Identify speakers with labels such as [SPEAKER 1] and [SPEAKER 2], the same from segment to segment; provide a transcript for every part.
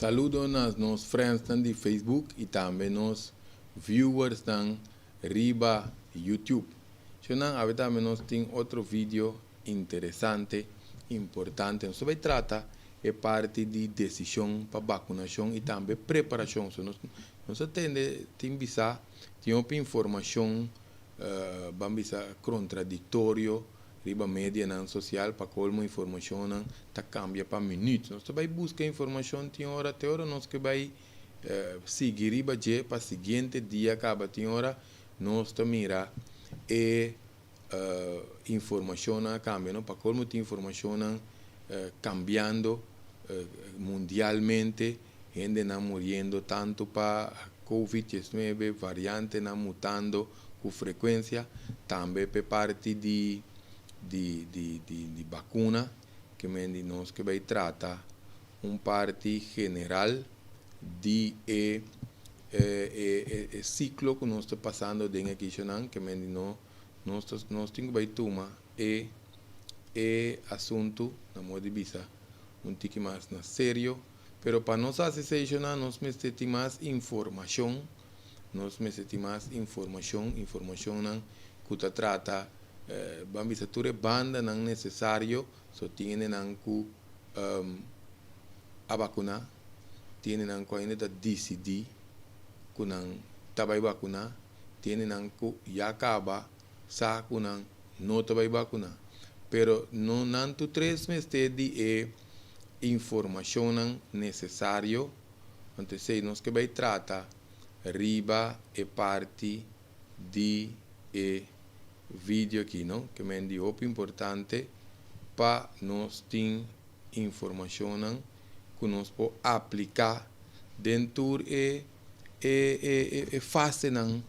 [SPEAKER 1] Saludo na nos friends di Facebook i tambe nos viewers nan riba YouTube. Shonnan, awe tambe nos tin otro video interesante, importante. Nos bai trata e parti di desishon pa vakunashon i tambe preparashon. So, nos tende tin bisa, tin un informashon, ban bisa, kontradiktorio riba media sosial. Pa kolmo, informashon ta kambia pa minüt. Nos bai buska informashon, tin ora, te ora nos ku bai sigui riba dje pa siguiente dia kaba, tin ora nos ta mira e informashon a kambia, no? Pa kolmo, tin informashon kambiando mundialmente, hendenan muriendo tantu pa COVID-19, variantenan mutando ku frekuensia, tambe pa parti di vakuna, ke men nos ku bai trata un parti general di e siklo ku nos ta pasando den aki, ke men no nos tin ku bai tuma e asuntu, na modo di bisa, un tiki mas na serio, pero pa nos hasi, nos mester tin mas informashon, nos mester tin mas informashon, informashon ku ta trata, ban bisa, tur e bandanan nesesario. So tin nan ku a vakuná, tin nan ku ainda ta disidí ku nan ta bai vakuná, tin nan ku ya kaba sa ku nan no ta bai vakuná. Pero no nan tur tres mester di e informashon nesesario. Anto, si nos ke bai trata riba e parti di e video aki, no? Ke men di hopi importante pa nos tin informashon ku nos por apliká den e fasenan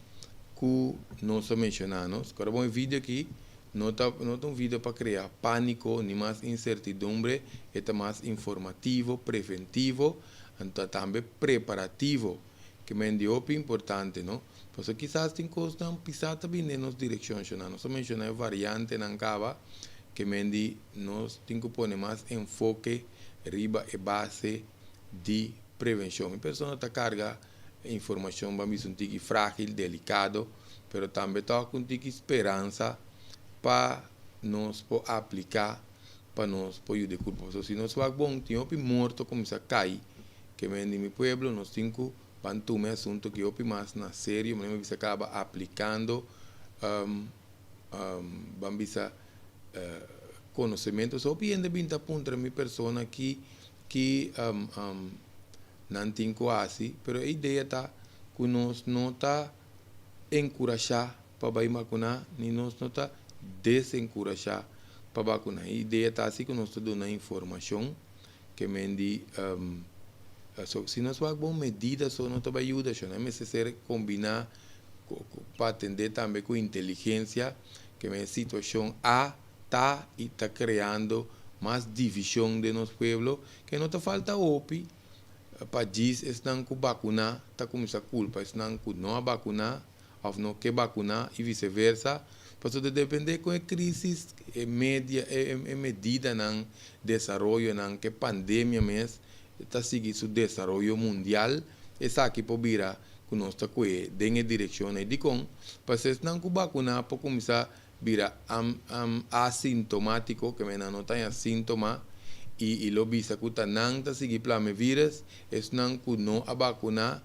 [SPEAKER 1] ku nos a menshoná. Awor, bon, e video aki no ta un video pa krea pániko ni mas insertidumbre, e mas informativo, preventivo, anto tambe preparativo, ke men di hopi importante, no? Pasobra kisas tin kosnan pisá ta bin den nos direkshon. Nos a menshoná variantenan kaba, ke men di nos tin ku pone mas enfoke riba e base di prevenshon. E persona ta karga informashon, ban bisa, un tiki frágil, delikado, pero tambe ta ku un tiki speransa pa nos por apliká, pa nos por yuda kurpa. So, si nos wak bon, tin hopi morto kuminsá kai, ke men di, mi pueblo, nos tin ku ban tuma e asuntu aki hopi mas na serio, mas bisa kaba aplikando ban bisa konosementu. So, hopi hende bin ta puntra mi persona ki nan tin ku hasi, pero e idea ta ku nos no ta enkurashá pa bai vakuná, ni nos no ta desenkurashá pa vakuná. E idea ta asina ku nos ta duna informashon ke men di so, si nos wak bon, medida so no ta bai yuda, so mester ser kombiná pa atendé tambe ku inteligensia, ke men situashon a ta i ta kreando mas divishon den nos pueblo, ke no ta falta hopi pa djis esnan ku vakuná ta kuminsá kulpa esnan ku no a vakuná òf no ke vakuná i viseversa. Pasobra ta dependé ku e krísis, e media, e medidanan, desaroyonan, ku pandemia mes ta sigui su desaroyo mundial, esaki por bira ku nos ta kue den e direkshon ei. Dikon? Pasobra esnan ku vakuná por kuminsá bira asintomátiko, ke men no tin síntoma, i lo bisa ku ta nan ta sigui plama e virus. Esnan ku no a vakuná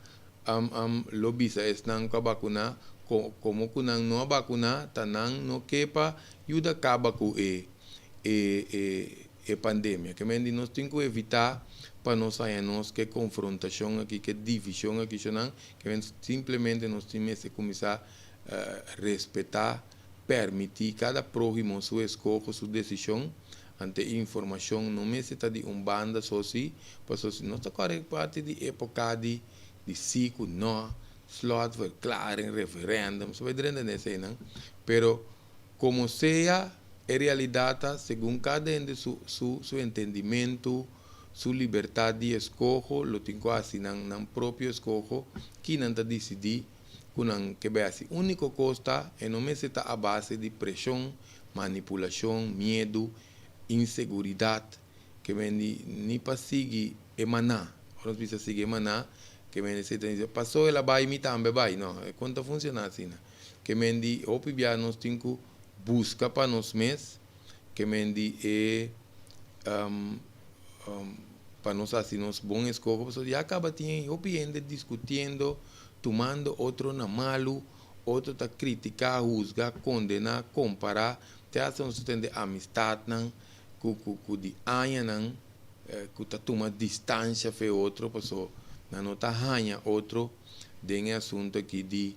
[SPEAKER 1] lo bisa esnan ku a vakuná komo ku nan no a vakuná, ta nan no ke pa yuda kaba ku e pandemia. Ke men di nos tin ku evitá pa nos haña nos ku konfrontashon aki, ku divishon aki, ke men simplemente nos tin mester kuminsá respetá, permití kada próhimo su eskoho, su desishon. Anto informashon no mester ta di un banda so si, pasobra si nos ta kore parti di époka di sí ku no, slotverklaring, referendum, so bai drenta eseinan, pero komo sea, e realidat ta, segun kada hende su entendimentu, su libertat di eskoho, lo tin ku hasi nan propio eskoho, ki nan ta disidí ku nan ke bai hasi. Úniko kos ta, e no mester ta a base di preshon, manipulashon, miedu, inseguridat, ke men di ni pa sigui e maná. Ora nos bisa sigui maná, ke men esei ta nifiká pasó el a bai mi tambe bai. No, e kon ta funshoná asina. Ke men di hopi bia nos tin ku buska pa nos mes, ke men di e pa nos hasi nos bon eskoho, pasobra ya kaba tin hopi hende diskutiendo, tumando otro na malu, otro ta kritiká, husga, kondená, kompará, te asta nos ta tende amistatnan ku ku ku di añanan ku ta tuma distansha fe otro paso nan no ta haña otro den e asunto aki di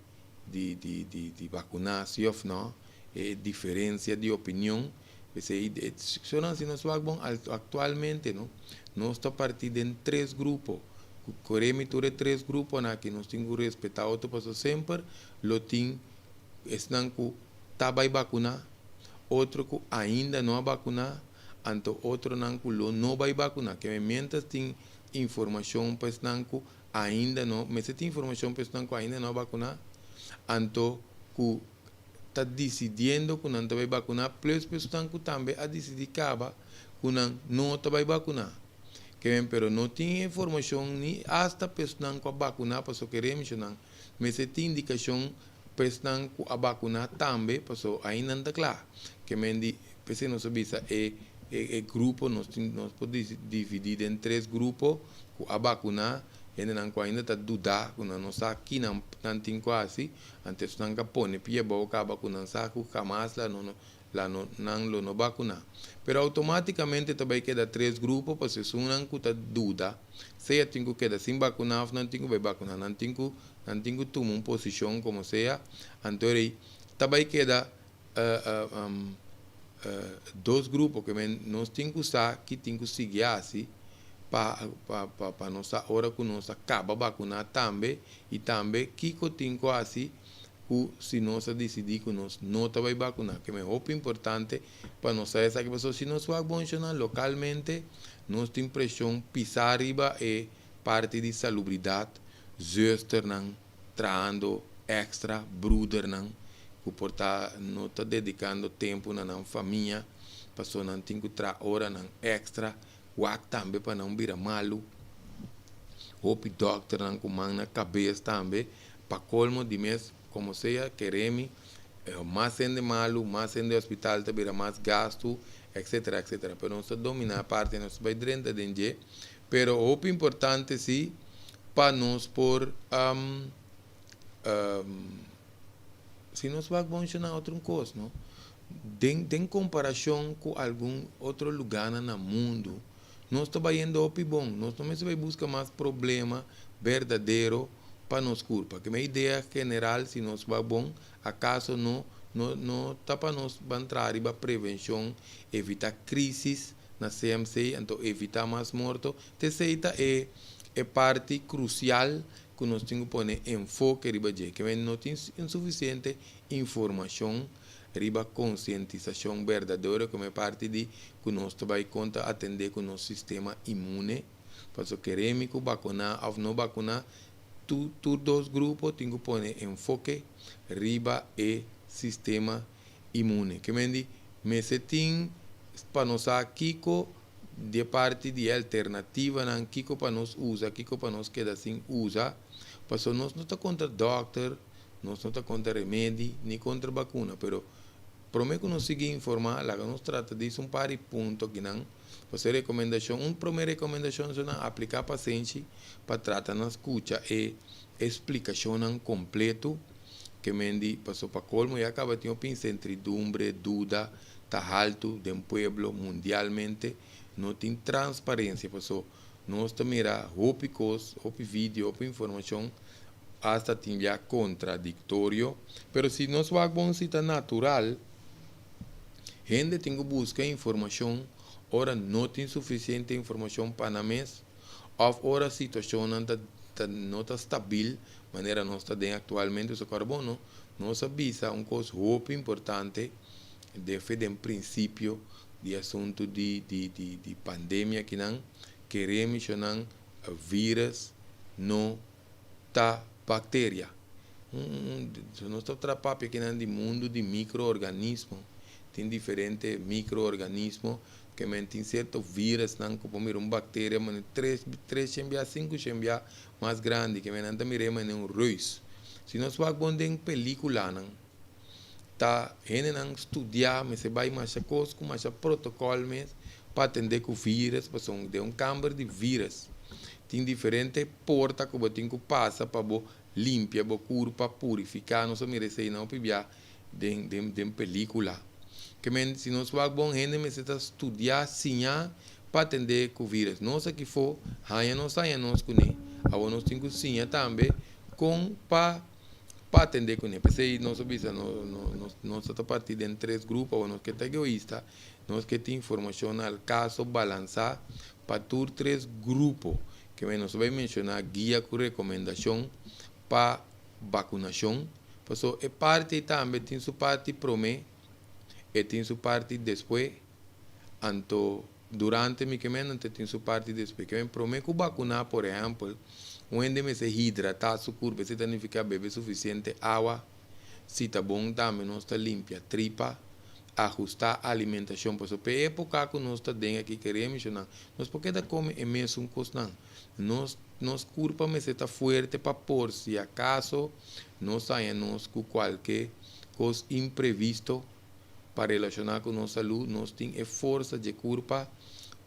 [SPEAKER 1] di di di di bakuná si òf nò, e diferensia di opinion. P'esei e diskushonnan si nos wak bon aktualmente no nos ta partí den tres grupo ku kore mi tur e tres gruponan aki nos tin ku respetá otro pasobra semper lo tin esnan ku ta bai bakuná, otro ku ainda no a bakuná, anto otronan ku lo no bai bakuná. Keme miéntras tin informashon pa esnan ku ainda no mester tin informashon pa esnan ku ainda no a bakuná, anto ku ta disidiendo ku nan ta bai bakuná plus pa esnan ku tambe a disidí kaba ku nan no ta bai bakuná. Ke pero no tin informashon ni asta pa esnan ku a bakuná pasobra ke remishonnan mester tin indikashon pa esnan ku a bakuná tambe pasobra ainda no ta kla. Ke men di p'esei nos a bisa e e grupo nos tin nos por dividí den tres grupo ku a bakuná, hendenan ku ainda ta duda ku nan no sa ki nan nan tin ku hasi. Antes nan ka pone pia abou kaba ku nan sa ku hamas la no la no nan lo no bakuná. Pero outomátikamente ta bai keda tres grupo pasobra esunnan ku ta duda sea tin ku keda sin bakuná òf nan tin ku bai bakuná. Nan tin ku nan tin ku tuma un posishon komo sea. Anto rei ta bai keda dos grupo ke men nos tin ku sa ki tin ku sigui hasi pa pa pa pa nos sa ora ku nos a kaba bakuná tambe i tambe kiko tin ku hasi ku si nos a disidí ku nos no ta bai bakuná. Ke men hopi importante pa nos sa esaki pasobra si nos wak bon shona lokalmente nos tin preshon pisá riba e parti di salubridat, zusternan trahando extra, brudernan ku por ta no ta dedikando tempu na nan famia pasobra nan tin ku traha oranan extra. Wak tambe pa nan bira malu. Hopi dòkternan ku man na kabes tambe. Pa kolmo di mes, komo sea, keremi, mas hende malu, mas hende hospital ta bira mas gastu, etcetera, etcetera. Pero nos ta dominá e parti, nos ta bai drenta den dje. Pero hopi importante si pa nos por si nos wak bon shona otro un kos, no? Den den komparashon ku algun otro lugánan na mundu, nos ta bayendo hopi bon. Nos no mester bai buska mas problema berdadero pa nos kurpa. Ke mi idea general, si nos wak bon, akaso no no no ta pa nos ban traha riba prevenshon, evitá krísis na CMC, anto evitá mas morto? T'esei ta e e parti krusial ku nos tin ku pone enfoke riba dje. Ke men no tin sufisiente informashon riba konsientisashon berdadero komo e parti di ku nos ta bai konta atendé ku nos sistema inmune. Pasobra keremi ku bakuná òf no bakuná, tu tur dos grupo tin ku pone enfoke riba e sistema inmune. Ke men di mester tin pa nos sa kiko di e parti di e alternativanan, kiko pa nos usa, kiko pa nos keda sin usa, pasobra nos no ta kontra dòkter, Nos no ta kontra remedi ni kontra bakuna, pero promé ku nos sigui informá, laga nos trata di un par di punto akinan. Pasobra e rekomendashon, un promé rekomendashon so nan apliká pasenshi pa trata na skucha e splikashonnan kompletu ke men di, pasobra pa kolmo ya kaba tin hopi insentridumbre, duda ta haltu den pueblo mundialmente, no tin transparensia, pasobra nos ta mira hopi kos, hopi video, hopi informashon. Hasta tin bia kontradiktorio. Pero si nos wak bon si ta natural, hende tin ku buska informashon ora no tin sufisiente informashon pa nan mes òf ora situashonnan ta ta no ta stabil manera nos ta den aktualmente. So kòrda bon no, nos a bisa un kos hopi importante defe den prinsipio di asuntu di di di di pandemia akinan, kere mishonan vírus no ta bakteria. Nos ta tra papia kinan di mundu di mikroorganismo. Tin diferente mikroorganismo. Ke men tin sierto virusnan ku por mira un bakteria manera tres 300 bia, 500 bia mas grandi. Ke men nan ta mir'é manera un reus. Si nos wak bon den pelikulanan, ta hendenan studiá mester bai masha kos ku masha protokòl mes pa atendé ku virus, pasobra den un kamber di virus tin diferente porta ku bo tin ku pasa pa bo limpia bo kurpa, purifiká. Nos a mira esei nan hopi bia den den den pelíkula. Ke men si nos wak bon hende mester ta studiá, siña pa atendé ku virus. Nos aki fo haña nos haña nos kuné. Awor nos tin ku siña tambe kon pa pa atendé kuné. P'esei nos a bisa no no nos nos ta partí den tres grupo. Awor nos ke ta egoista, nos ke tin informashon al kaso balansá pa tur tres grupo. Ke men nos ta bai menshoná guia ku rekomendashon pa bakunashon. Paso e parti ei tambe tin su parti promé, e tin su parti despues, anto durante mi ke men anto e tin su parti despues. Ke men promé ku bakuná, por ehèmpel, un hende mester hidratá su kurpa, esei ta nifiká bebe sufisiente awa, si ta bon tambe nos ta limpia tripa, ahustá alimentashon, pasobra pa e époka ku nos ta den aki kere menshoná, nos por keda kome e mesun kosnan. Nos nos kurpa mester ta fuerte pa por si akaso nos haña nos ku kualke kos imprevisto pa relashoná ku nos salú, nos tin e forsa dje kurpa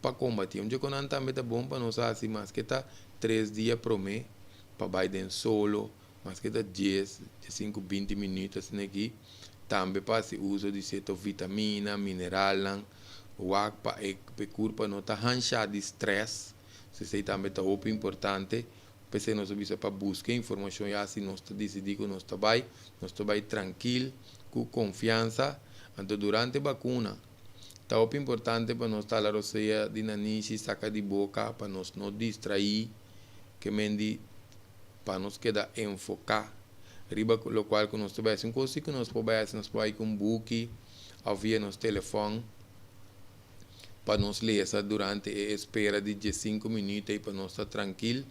[SPEAKER 1] pa kombatí. Un dje ku nan tambe ta bon pa nos hasi maske ta tres dia promé pa bai den solo, maske ta dies, diesinku, binti minüt asina aki, tambe pa hasi uso di sierto vitamina, mineralnan, wak pa e kurpa no ta hanshá di strès. Esei tambe ta hopi importante. P'esei nos a bisa pa buska informashon ya si nos ta disidí ku nos ta bai, nos ta bai trankil, ku konfiansa. Anto durante bakuna ta hopi importante pa nos tala rosea di nanishi saka di boka pa nos no distraí ke men di pa nos keda enfoká riba lokual ku nos ta bai hasi. Un kos si ku nos por bai hasi, nos por bai ku un buki òf via nos telefòn. pa nos lesa durante e espera di diesinku minuut ei pa nos ta trankil.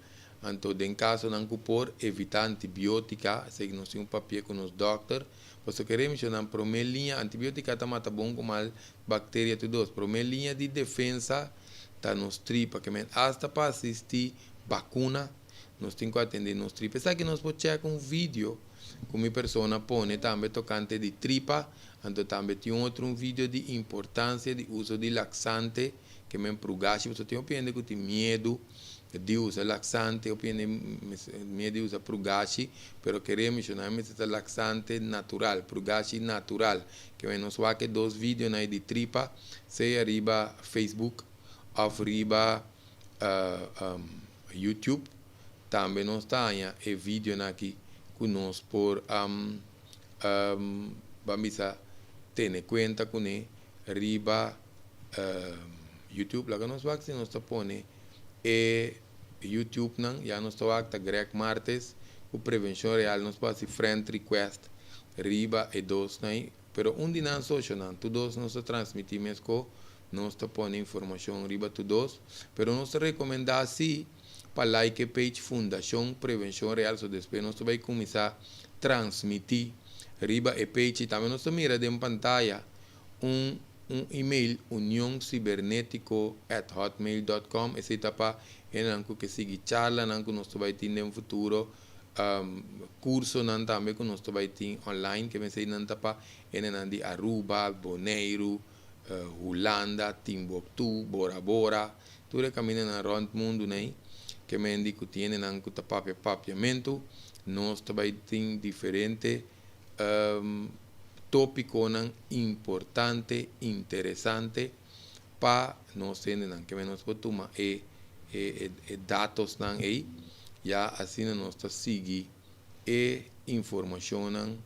[SPEAKER 1] Anto den kasonan ku por evitá antibiotika, esei nos tin un papia ku nos dòkter, pasobra kere menshoná promé liña, antibiotika ta mata bon ku mal bakteria tur dos, promé liña di defensa ta nos tripa, ke men asta pa asistí bakuna nos tin ku atendé nos tripa. Esaki nos por chèk un video ku mi persona pone tambe tokante di tripa. Anto tambe tin un otro un video di importancia di uso di laxante ke men prugashi pasobra tin hopi hende ku tin miedu di usa laxante hopi hende miedu di usa prugashi pero kere menshoná e mester ta laxante natural prugashi natural ke men nos wak e dos videonan ei di tripa sea riba Facebook of riba YouTube tambe nos ta haña e videonan aki ku nos por Ban bisa tene kuenta kuné riba YouTube. Laga nos wak si nos ta pone e YouTube nan. Ya nos ta wak ta Greg Martes ku Prevenshon Real. Nos por hasi friend request riba e dos nan ei. Pero un di nan soshonan, tur dos nos ta transmití meskó. Nos ta pone informashon riba tur dos. Pero nos ta rekomendá si pa like e page Fundashon Prevenshon Real. So despues nos ta bai kuminsá transmití riba e page i tambe nos ta mira den pantaya un un email unioncibernetico at hotmail dot com esei ta pa hendenan ku ke sigui charlanan ku nos ta bai tin den futuro kursonan tambe ku nos ta bai tin online ke mester nan ta pa hendenan di Aruba, Boneiru, Hulanda, Timbuktu, Bora Bora tur e kamindanan rònt mundu nei ke mendi ku tin hendenan ku ta papia papiamentu nos ta bai tin diferente tópikonan importante interesante pa nos hendenan ke nos por tuma e e datosnan ei ya asina nos ta sigui e informashonnan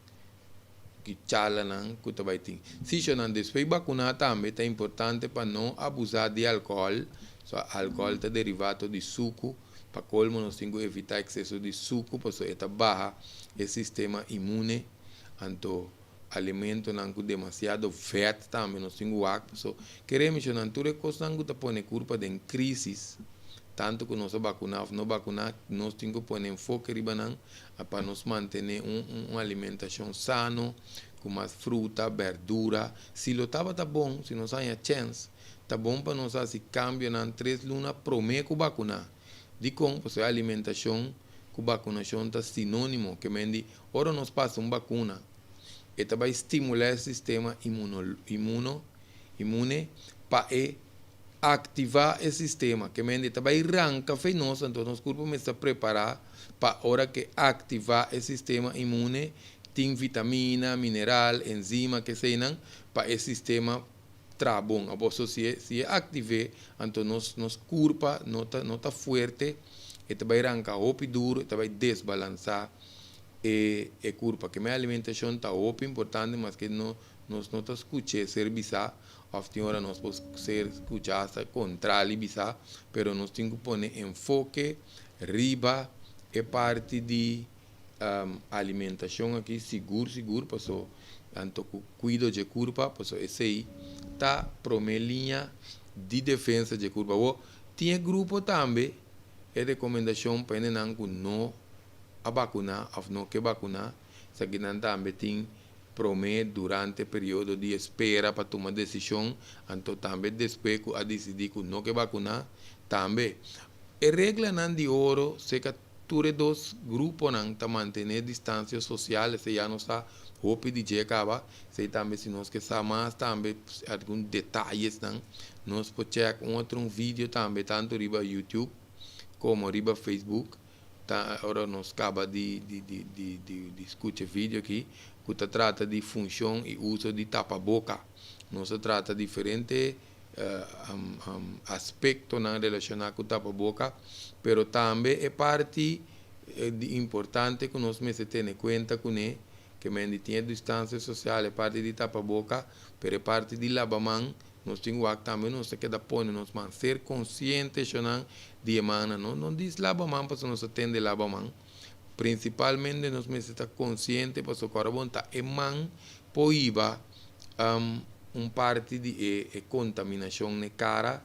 [SPEAKER 1] ki charlanan ku ta bai tin. Sishonan despues bakuná tambe ta importante pa no abusá di alkohòl, so alkohòl ta derivato di suku, pa kolmo nos tin ku evitá ekseso di suku pasobra e ta baha e sistema inmune, anto alimentonan ku demasiado vèt tambe nos tin ku wak pasobra kere mishonan tur e kosnan ku ta pone kurpa den krisis tantu ku nos a bakuná òf no bakuná nos tin ku pone enfoke riba nan. Pa nos mantené un un alimentashon sano, Ku mas fruta, berdura. Si lo tabata bon, si nos haña chèns, ta bon pa nos hasi kambionan 3 luna promé ku vakuná. Dikon? Pasobra e alimentashon ku vakunashon ta sinónimo, ke men di ora nos pasa un vakuna, e ta bai stimulá e sistema immune pa e aktivá e sistema, ke men di ta bai ranka fo'i nos. Anto nos kurpa mester prepará pa ora ku aktivá e sistema immune, tin vitamina, mineral, enzima, ke sea, pa e sistema traha bon. Abo so si e aktivá, anto nos kurpa no ta fuerte, e ta bai ranka hopi duru, e ta bai desbalansá e kurpa. Ke men alimentashon ta hopi importante, maske no nos no ta skucha ser bisá, òf tin ora nos por ser skuchá hasta kontrali bisá, pero nos tin ku pone enfoke riba e parti di alimentashon aki sigur sigur, paso anto ku kuido di kurpa, paso esei ta promé liña di defensa di kurpa. Bo tin grupo tambe, e rekomendashon pa hendenan ku no a vakuná òf no ke vakuná, esakinan tambe tin promé, durante periodo di espera pa tuma desishon, anto tambe despues ku a disidí ku no ke vakuná tambe. E reglanan di oro serka tur e dos gruponan ta mantené distansia sosial. Esei ya nos ta hopi di dje kaba. Esei tambe, si nos ke sa mas tambe algun detayesnan, nos por check un otro un video tambe, tantu riba YouTube komo riba Facebook, ta ora nos kaba di skucha video aki ku ta trata di funshon i uso di tapaboka. Nos ta trata diferente aspektonan relashoná ku tapaboka, pero tambe e parti di importante ku nos mester tene kuenta kuné, ke men di tin distansia sosial, e parti di tapaboka, pero e parti di laba man, nos tin wak tambe nos ta keda pone nos man, ser konsiente, shonnan, di e man. No, no djis laba man pasobra nos ta tende laba man. Prinsipalmente nos mester ta konsiente, pasobra ora bo ta e man por hiba un parti di e kontaminashon na kara,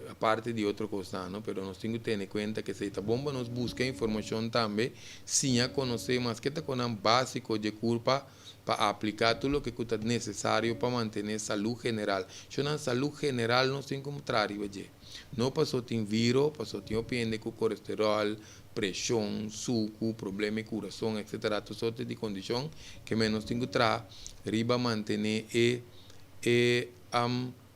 [SPEAKER 1] aparte di otro kos, no? Pero nos tin ku tene kuenta ku esei ta bon pa nos buska informashon tambe, siña konosé maske ta kosnan básiko di kurpa pa apliká tur loke ku ta nesesario pa mantené salú general. Shonnan, salú general nos tin ku traha riba dje. No paso tin viro, paso tin hopi hende ku kolesteròl, preshon, suku, problema di kurason, etc. Tur sorto di kondishon, ke men nos tin ku traha riba mantené e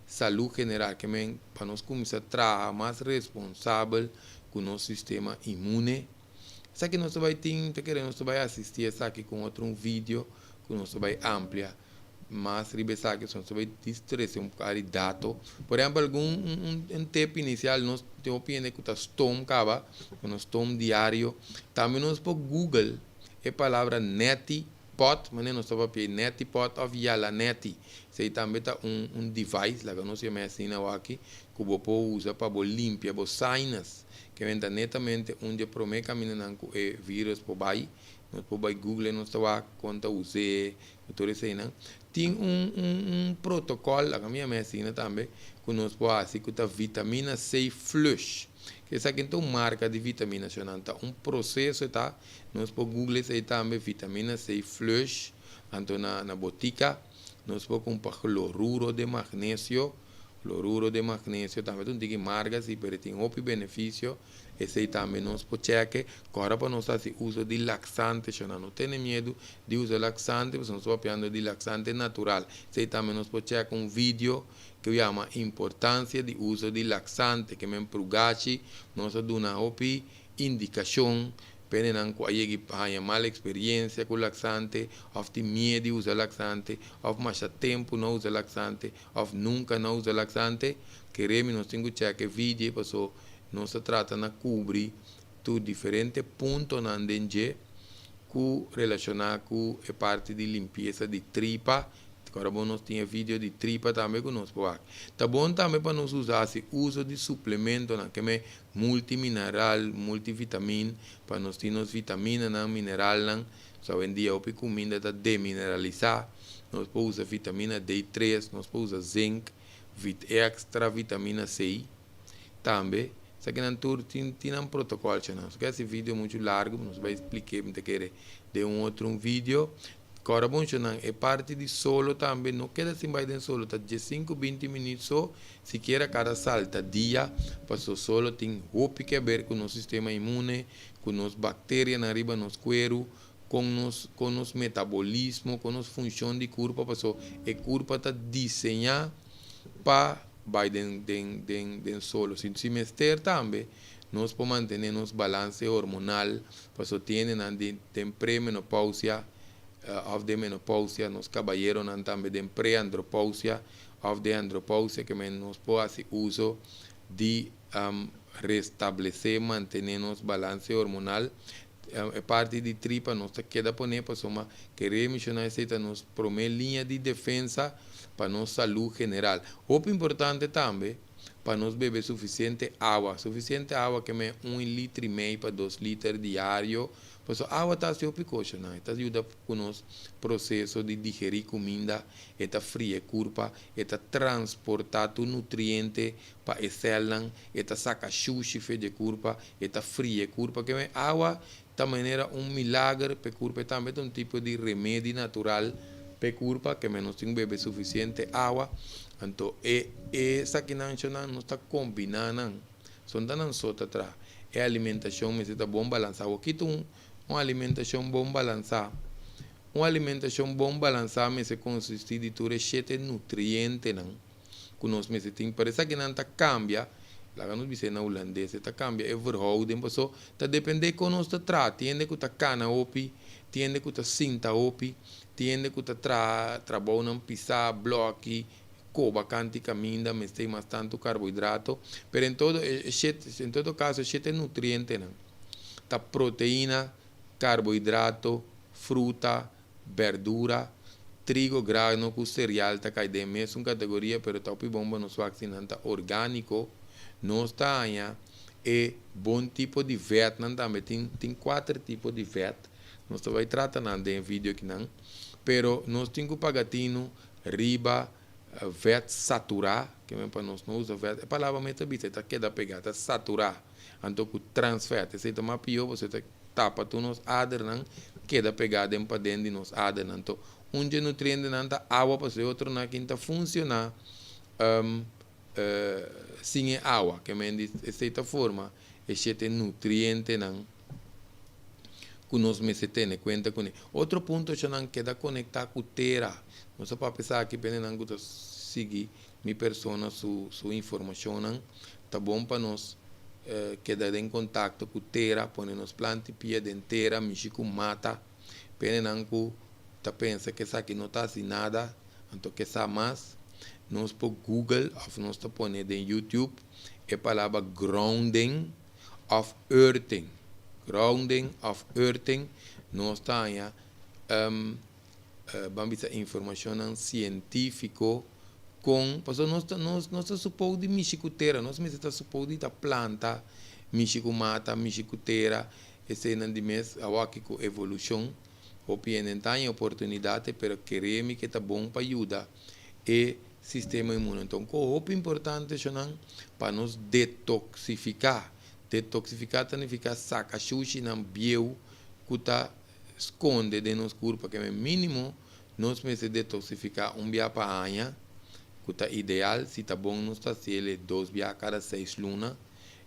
[SPEAKER 1] salú general, ke men pa nos kuminsá traha mas responsabel ku nos sistema immune. Esaki nos bai tin, ta kere nos bai asistí esaki ku otro un video ku nos bai amplia mas riba esaki, so nos bai trese un poko di dato. Por ehèmpel, algun un tip inisial: nos tin hopi hende ku ta stoom kaba, ku nos stoom diario. Tambe nos por Google e palabra neti pot, manera nos ta papia neti pot òf yala neti. Esei tambe ta un device, laga nos yama asina aki, ku bo por usa pa bo limpia bo sinus, ke men ta netamente un di e promé kamindanan ku e virus por bai. Nos por bai Google, nos ta wak kon ta us'é, tur eseinan. Tin un protokòl, laga mi yama asina tambe, ku nos por hasi ku ta vitamina C flush. Esaki ta un marka di vitamina, shonnan, ta un proseso ta. Nos por Google esei tambe, vitamina C flush, anto na botika nos por kumpra kloruro de magnesio. Kloruro de magnesio tambe ta un tiki marga si, pero tin hopi benefisio. Esei tambe nos por check. Kòrda pa nos hasi uso di laksante, shonnan. No tene miedu di usa laksante, pasobra nos ta papiando di laksante natural. Esei tambe nos por check un video ku yama "Importansia di uso di laksante", ke men prugashi. Nos a duna hopi indikashon pa hendenan ku a yega haña mal eksperiensia ku laksante, òf tin miedu di usa laksante, òf masha tempu no usa laksante, òf nunka no usa laksante. Kere mi nos tin ku check e video, pasobra nos ta trata na kubri tur diferente puntonan den dje ku relashoná ku e parti di limpiesa di tripa. Awor bon, nos tin e video di tripa tambe ku nos por wak. Ta bon tambe pa nos usa hasi uso di suplementonan, ke men multimineral, multivitamin, pa nos tin nos vitaminanan, mineralnan. So awendia hopi kuminda ta demineralisá. Nos por usa vitamina D3, nos por usa zinc, vit extra vitamina C tambe. Esakinan tur tin nan protokòl, shonnan. So e video muchu largu, nos bai splik'é, mi ta kere den un otro un video. Kòrda bon shonnan, e parti di solo tambe no keda sin bai den solo, ta diesinku 20 minüt so, sikiera kada salta dia, paso solo tin hopi ke ber ku nos sistema inmune, ku nos bakterianan riba nos kueru, kon nos metabolismo, ku nos funshon di kurpa, paso e kurpa ta diseñá pa bai den solo. Si mester tambe, nos por mantené nos balanse hormonal, paso tin nan den premenopausia, òf den menopausia, nos kabayeronan tambe den preandropausia, òf den andropausia, ke men nos por hasi uso di restablesé, mantené nos balanse hormonal. E parti di tripa nos ta keda pone pasobra kere menshoná esei ta nos promé liña di defensa pa nos salú general. Hopi importante tambe pa nos bebe sufisiente awa. Sufisiente awa ke men 1,5 liter pa 2 liter diario. Pasobra awa ta hasi hopi kos, no? Ta yuda ku nos proseso di digerí kuminda, e ta fria kurpa, e ta transportá tur nutriente pa e sèlnan, e ta saka shushi for di kurpa, e ta fria kurpa. Ke men awa ta manera un milager pa kurpa, tambe un tipo di remedi natural pa kurpa, ke men nos tin bebe sufisiente awa. Anto, e esakinan nos ta kombiná nan. Son nan so ta tra. E alimentashon mester ta bon balansá. Kiko un alimentashon bon balansá? Un alimentashon bon balansá mester konsistí di tur shete nutrientenan ku nos mester tin. Pero esakinan ta kambia, laga nos bisa na hulandes, ta kambia e verhouding, paso ta dependé kon nos ta traha. Tin hende ku ta kana hopi, tin hende ku ta sinta hopi, tin hende ku ta traha trabounan pisá, blòki, koba kant'i kaminda, mester mas tantu karbohidrato. Pero en todo kaso, shete nutrientenan. Ta proteina, karbohidrato, fruta, berdura, trigo, grano ku cereal ta kai den mesun kategoria, pero ta hopi bon pa nos wak si nan ta orgániko. Nos ta haña e bon tipo di vetnan tambe. Tin kuater tipo di vet. Nos ta bai trata nan den video akinan. Pero nos tin ku paga tinu riba vet saturá, ke men pa nos no usa vet. E palabra mes ta bisa, ta keda pegá, ta saturá. Anto ku transvet, esei ta mas pió, pasobra ta tapa tur nos adernan, keda pegá den paden di nos adernan. Anto, un di e nutrientenan ta awa, pasobra e otronan aki ta funshoná sin e awa, ke men di esei ta forma e shete nutrientenan ku nos mester tene kuenta kuné. Otro punto nan keda konektá ku tera. Nos a papia esaki pa hendenan ku ta sigui mi persona su informashonnan. Ta bon pa nos keda den kontakto ku tera, pone nos planta pia den tera, mishi ku mata. Pa hendenan ku ta pensa ku esaki no ta hasi nada, anto ke sa mas, nos por Google òf nos ta pone den YouTube e palabra grounding òf earthing. Grounding òf earthing, nos ta haña ban bisa informashonnan sientífiko kon pasobra nos ta supou di mishi ku tera, nos mester ta supou di ta planta, mishi ku mata, mishi ku tera, eseinan di mes awor aki ku evolushon hopi hende ta haña oportunidat, pero kere mi ke ta bon pa yuda e sistema inmune. Anto, hopi importante shonnan pa nos detoksifiká. Detoksifiká ta nifiká saka shushinan bieu ku ta skonde den nos kurpa, ke mínimo nos mester detoksifiká un bia pa aña, ku ta ideal. Si ta bon, nos ta hasié 2 bia kada 6 luna.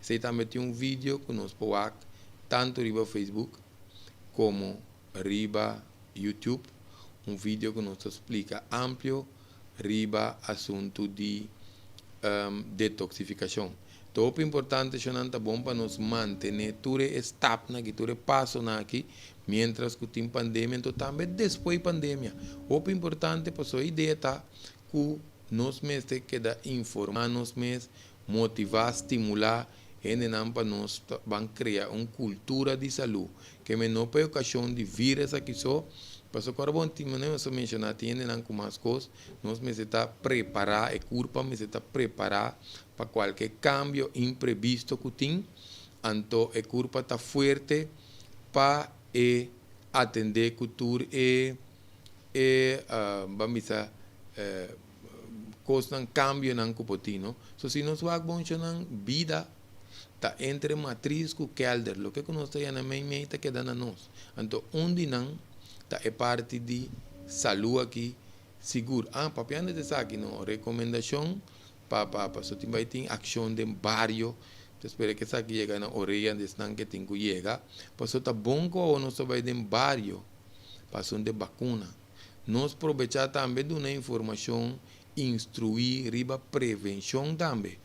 [SPEAKER 1] Esei tambe tin un video ku nos por wak tantu riba Facebook komo riba YouTube, un video ku nos ta splika amplio riba asuntu di detoksifikashon. Hopi importante, shonnan, ta bon pa nos mantené tur e stapnan aki, tur e pasonan aki, mientras ku tin pandemia, anto tambe despues di pandemia. Hopi importante, pasobra e idea ta ku nos mester keda informá nos mes, motivá, stimulá hendenan pa nos ban krea un kultura di salú. Ke men no pa e okashon di virus aki so, pasobra ora bon tin manera nos a menshoná, tin hendenan ku mas kos, nos mester ta prepará, e kurpa mester ta prepará pa kualke kambio imprevisto ku tin, anto e kurpa ta fuerte pa e atendé ku tur e ban bisa kosnan, kambionan ku por tin, no? So si nos wak bon, shonnan, bida ta entre matris ku kelder, loke ku nos ta yama mei mei ta keda na nos. Anto un di nan Ta e parti di salú aki sigur. Ah, papiando di esaki no, rekomendashon pa pa paso tin bai tin akshon den bario. Ta spera ku esaki yega na orea di esnan ke tin ku yega. Paso ta bon ku awo nos ta bai den bario pa asuntu di bakuna. Nos probechá tambe duna informashon, instruí riba prevenshon tambe.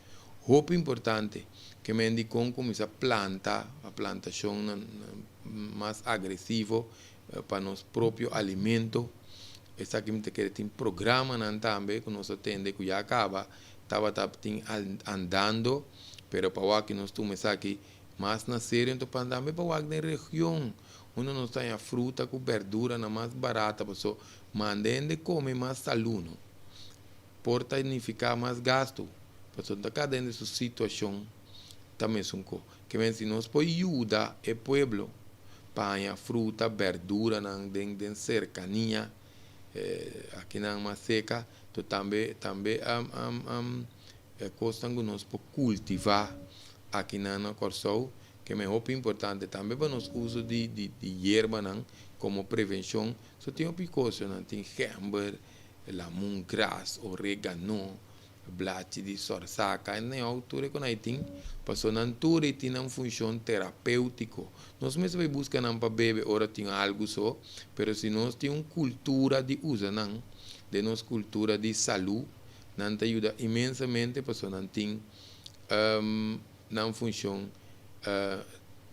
[SPEAKER 1] Hopi importante ke men di kon kuminsá planta, plantashon mas agresivo pa nos propio alimento. Esaki mi ta kere tin programanan tambe ku nos a tende ku ya kaba tabata tin andando, pero pa wak nos tuma esaki mas na serio, enton pa tambe pa wak den region unda nos ta haña fruta ku berduranan mas barata, paso manda hende kome mas salú no por ta nifiká mas gastu, pasobra no ta kada hende su situashon ta mesun ko. Ke men si nos por yuda e pueblo pa haña fruta, berduranan den den serkania akinan mas seka, to tambe tambe e kosnan ku nos por kultivá akinan na Kòrsou ke men hopi importante tambe pa nos uso di di di yerbanan komo prevenshon. So tin hopi kosnan, tin gember, lamungras, oregano, Blachi di sorsaka en neo tur e ku nan tin, pasobra nan tur ei tin nan funshon terapéutiko. Nos mester bai buska nan pa bebe ora tin algu so, pero si nos tin un kultura di usa nan den nos kultura di salú, nan ta yuda inmensamente pasobra nan tin nan funshon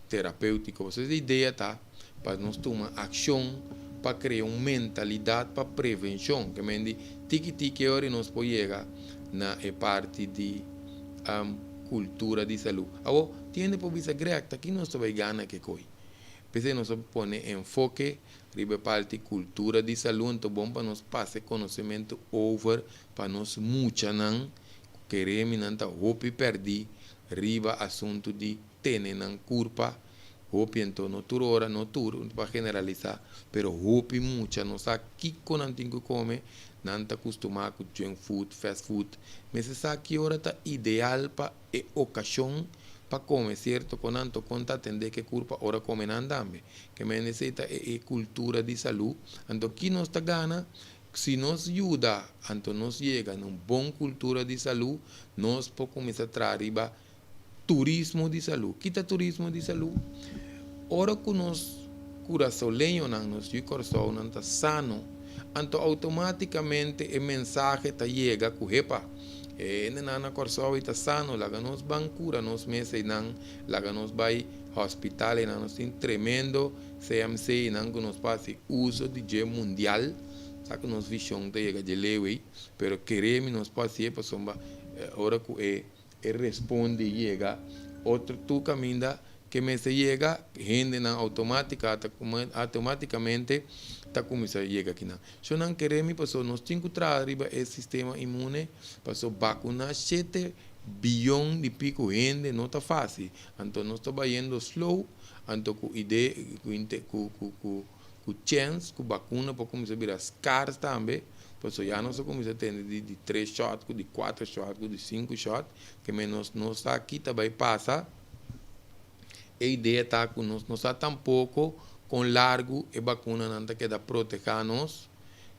[SPEAKER 1] terapéutiko. Pasobra e idea ta pa nos tuma akshon pa krea un mentalidat pa prevenshon, ke men di tiki tiki e ora nos por yega na e parti di kultura di salú. Awor, tin hende por bisa, Greg, ta ki nos ta bai gana ke koi? P'esei nos a pone enfoke riba e parti kultura di salú, anto bon pa nos pasa e konosementu over pa nos muchanan ku keremi nan ta hopi pèrdí riba asuntu di tene nan kurpa. Hopi anto, no tur ora, no tur, pa generalisá, pero hopi mucha no sa kiko nan tin ku kome, nan ta kustumá ku junk food, fast food. Mester sa ki ora ta ideal pa e okashon pa kome sierto kon anto kon ta atendé ku e kurpa ora kome nan tambe. Ke men esei ta e e kultura di salú. Anto ki nos ta gana? Si nos yuda anto nos yega na un bon kultura di salú, nos por kuminsá traha riba Turismo di salú. Ki ta turismo di salú? Ora ku nos kurasoleñonan, nos yu Kòrsounan ta sano, anto outomátikamente e mensahe ta yega ku hepa, e hendenan na Kòrsou ei ta sano, laga nos ban kura nos mes einan, laga nos bai hòspital einan, nos tin tremendo CMC einan ku nos por hasi uso di dje mundial, sa ku nos vishon ta yega dje leu ei, pero kere mi nos por hasié pasobra ora ku e. E responde yega otro tur caminda ke mester yega, hendenan automatica ta automaticamente ta cuminsa yega kinan. So nan kere mi paso nos tin cu traha riba e sistema inmune paso vacuna shete biyon di pico hende no ta facil. Anto nos ta bayendo slow anto cu ide cu cu cu Ku chèns ku bakuna por kuminsá bira skars tambe, pasobra ya nos a kuminsá tende di di tres shòt ku di kuater shòt ku di sinku shòt, ke men nos no sa ki ta bai pasa. E idea ta ku nos no sa tampoko kon largu e bakunanan ta keda protehá nos,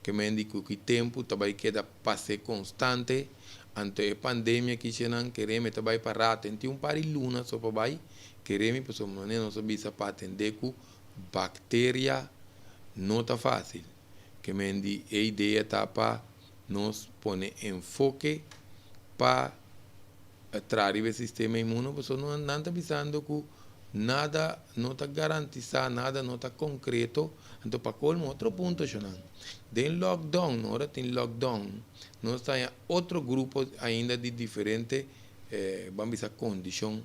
[SPEAKER 1] ke men di ku ki tempu ta bai keda pas'é konstante. Anto e pandemia kishenan kereme ta bai pa rato, en tin un par di luna so pa bai, kereme pasobra manera nos a bisa pa atendé ku Bacteria no ta fácil. Ke men di e idea ta pa nos pone enfoke pa traha riba e sistema inmuno pasobra nan ta bisando ku nada no ta garantisá, nada no ta konkreto. Anto pa kolmo otro punto shonnan, den lockdown, ora tin lockdown nos ta haña otro grupo ainda di diferente ban bisa kondishon.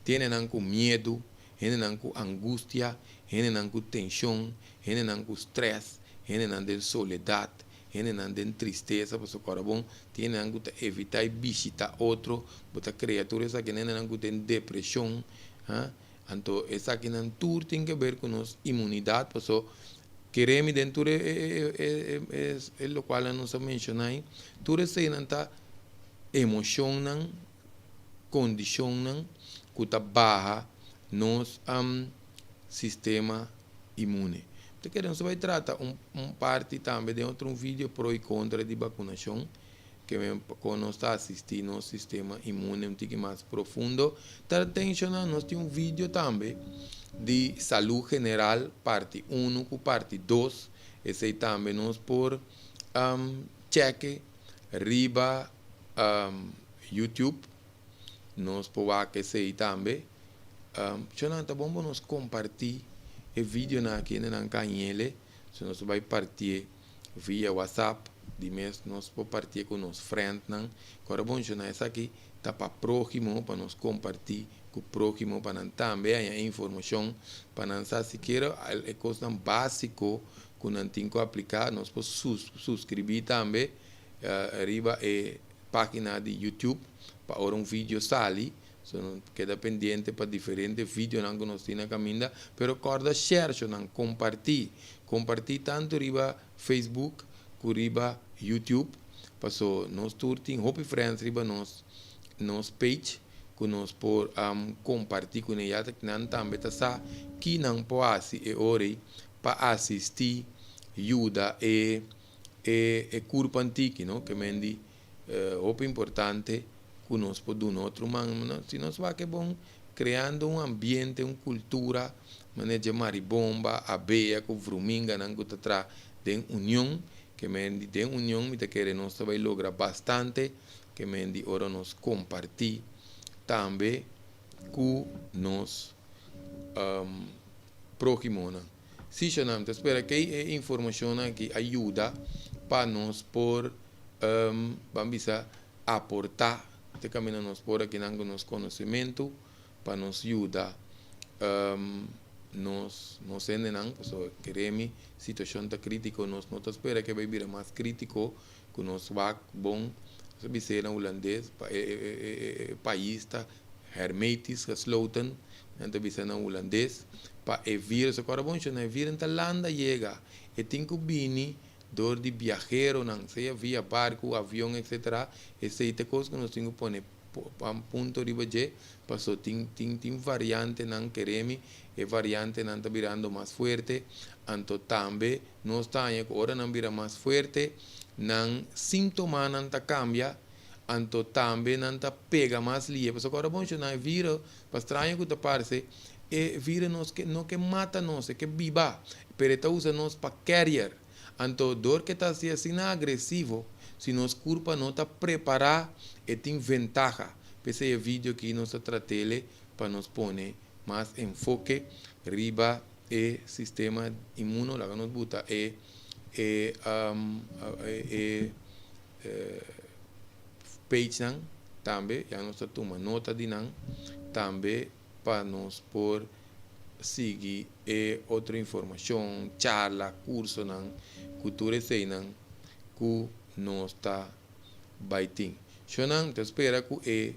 [SPEAKER 1] Tiene nan ku miedu, hendenan ku angustia, hendenan ku tenshon, hendenan ku strès, hendenan den soledat, hendenan den tristesa, pasobra ku ora bon tin hendenan ku ta evitá i bishitá otro, bo ta krea tur esaki, hendenan ku den depreshon, ha, anto esakinan tur tin ke ber ku nos imunidat, pasobra kere mi den tur e e e lokualnan nos a menshoná ei, tur eseinan ta emoshonnan. kondishonnan ku ta baha nos sistema inmune. Ta kere nos ta bai trata un un parti tambe den otro un video pro y kontra di bakunashon ke men kon nos ta asisti nos sistema inmune un tiki mas profundo. Ta atenshona nos tin un video tambe di salu general parti unu ku parti dos esei tambe nos por cheke riba YouTube nos por wak esei tambe. Shonnan ta bon pa nos kompartí e videonan aki hende nan kañele so nos por bai partié via WhatsApp di mes nos por partié ku nos frèntnan ku ora bon shonnan esaki ta pa próhimo pa nos kompartí ku próhimo pa nan tambe haña e informashon pa nan sa sikiera e kosnan básiko ku nan tin ku apliká nos por suskribí tambe riba e página di YouTube pa ora un video sali So no keda pendiente pa diferente videonan ku nos tin na kaminda, pero kòrda share shonan, kompartí, kompartí tantu riba Facebook ku riba YouTube, paso nos tur tin hopi friends riba nos nos page ku nos por kompartí kuné ya ta nan tambe ta sa ki nan por hasi e ora ei pa asistí yuda e e e kurpa antiki no ke men di Hopi importante ku nos por duna otro man. Si nos wak e bon kreando un ambiente, un kultura manera dje maribomba, abea ku vruminganan ku ta traha den union, ke men di den union mi ta kere nos ta bai logra bastante, ke men di ora nos kompartí tambe ku nos próhimonan. Sí, Shanam, ta spera ke e informashonnan aki a yuda pa nos por ban bisa aportá te kaminda nos por akinan ku nos konosementu pa nos yuda nos nos hendenan pasobra kere mi situashon ta kritiko nos no ta spera ke bai bira mas kritiko ku nos wak bon nos a bis'é na hulandes pa e pais ta hermetisch gesloten nan ta bisa na hulandes pa e virus akora bon shona e virus ta landa yega e tin ku bini Dor di biaheronan, sea via barku, avion etc. Esei ta kos ku nos tin ku pone punto riba dje, paso tin tin tin variantenan, keremi e variantenan ta birando mas fuerte, anto tambe nos ta haña ku ora nan bira mas fuerte, nan sintomanan ta kambia, anto tambe nan ta pega mas lie, pasobra ora bo menshoná e viro, pa straño ku ta parse, e viro nos ke no ke mata nos, e ke biba, pero e ta usa nos pa carrier. Anto dor ke ta hasi asina agresivo, si nos kurpa no ta prepará, e tin ventaha. P'esei e video aki nos ta trat'ele pa nos pone mas enfoke riba e sistema inmuno. Laga nos buta e e e pagenan tambe, ya nos ta tuma nota di nan tambe pa nos por sigui e otro informacion, charla, cursonan cu tur eseynan cu nos ta bay tin. Shonan, ta spera cu e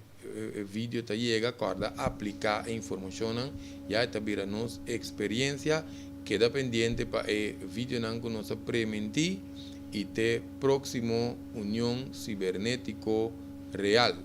[SPEAKER 1] video ta yega, corda aplica e informacionnan, ya e ta bira nos experiencia. Keda pendiente pa e videonan cu nos a preminti y te proximo Union Cibernetico Real.